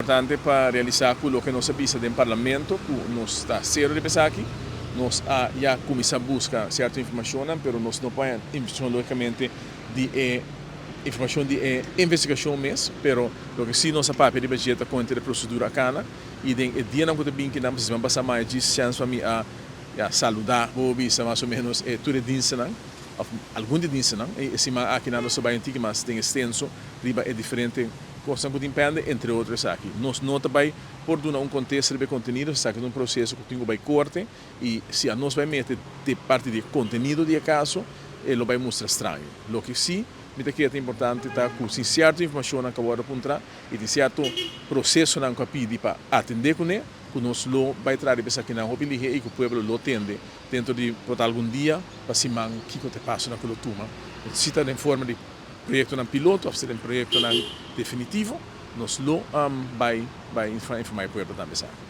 Importante pa realisa cu loke nos a bisa den Parlamento, cu nos ta cero riba esaki. Nos a ya cuminsa busca cierto informacionnan, pero nos no por haya informacion logicamente di e informacion di e investigacion mes, pero loke si nos a papia riba dje ta con e procedura a cana y den e dianan cu ta bin kinan, pues siman pasa maya djis chance pa mi a ya saluda bo bisa mas o menos e tur e dienstennan of algun di e dienstennan y e siman aki nan nos ta bay un tiki mas den extenso riba e diferente cosnan cu tin pende, entre otro esaki. Nos no ta bay por duna un contesta riba e contenido, esaki ta un proceso cu tin cu bay corte y si anos bay mete de parti di e contenido di e caso e lo bay mustra straño. Loke si mi ta kere ta importante ta cu sin cierto informacionnan cu a wordo puntra y tin cierto procesonan cu a pidi pa atende cune, cu nos lo bay traha riba esakinan hopi lihe y cu pueblo lo tende dentro di por ta algun dia pa siman kico ta e pasonan cu lo tuma. Si ta den forma di proyectonan piloto of si ta den proyectonan definitivo, nos lo bay bay informa e pueblo tambe esaki.